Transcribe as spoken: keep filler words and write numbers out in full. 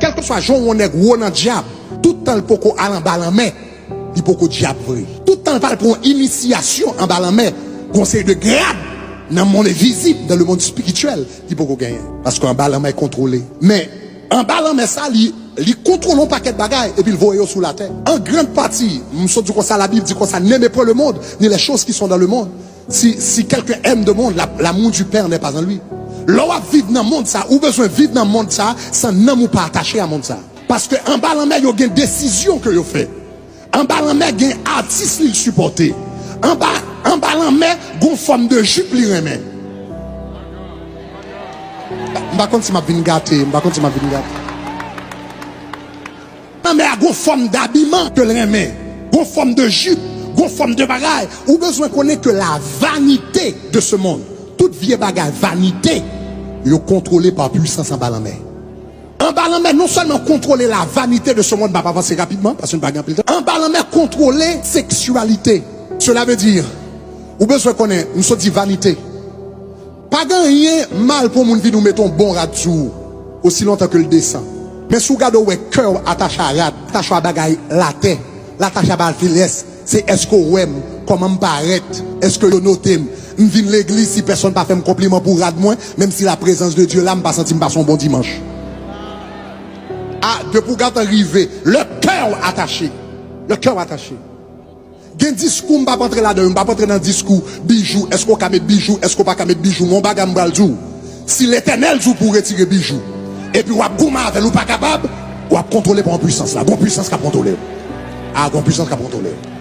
Kèlkeswa jan yon nèg wo nan dyab, tout tan l poko al anba lanmè, li poko dyab vre. Tout tan l pa al pran yon inisyasyon anba lanmè, gon seri de grad nan mond envizib, dans le monde spirituel, li poko genyen. Paske anba lanmè kontwole. Men, anba lanmè sa, li, li kontwole yon pakèt bagay, epi l voye yo sou latè. An grand pati, m sot di konsa, Labib di konsa, n'aimez point le monde, ni les choses qui sont dans le monde. Si, si quelqu'un aime le monde, la, l'amour du Père n'est pas en lui. Lè w ap viv nan mond sa, ou bezwen viv nan mond sa san nanm ou pa atache a mond sa. Paske anba lanmè, yo gen desizyon ke yo fè. Anba lanmè, gen atis li l sipòte. Anba, anba lanmè, gon fòm de jip li renmen. M pa konn si m ap vin gate, m pa konn si m ap vin gate. Lanmè a gon fòm dabiman ke l renmen, gon fòm de jip, gon fòm de bagay. Ou bezwen konnen ke la vanité de ce monde, tout vye bagay vanite, yo kontwole pa pwisans anba lanmè. Anba lanmè non sèlman kontwole la vanité de ce monde, m ap avanse rapidman, paske nou pa gen anpil tan. Anba lanmè kontwole seksyalite. Cela veut dire, ou bezwen konnen, m sot di vanite. Pa gen anyen mal pou yon moun vini ou mete yon bon rad sou ou, osi lontan ke l desan. Men si w gade w wè kè w atache a rad, atache a bagay latè, l atache a bagay files, se èske w wè m, kòman m parèt, èske yo note m, m vin legliz, si pèsonn pa fè m konpliman pou rad mwen, menm si la prezans de Dye la, m pa santi m pase yon bon dimanch. A, depi w gentan rive, le cœur attaché, le cœur attaché. Gen diskou m p ap antre ladan yo, m p ap antre nan diskou bijou, èske w ka met bijou, èske w pa ka met bijou, men yon bagay m pral di w, si Letènèl di w pou w retire bijou, epi w ap goumen avè l, ou pa kapab, w ap kontwole pa yon pwisans la, gon pwisans k ap kontwole w. A, gon pwisans k ap kontwole w.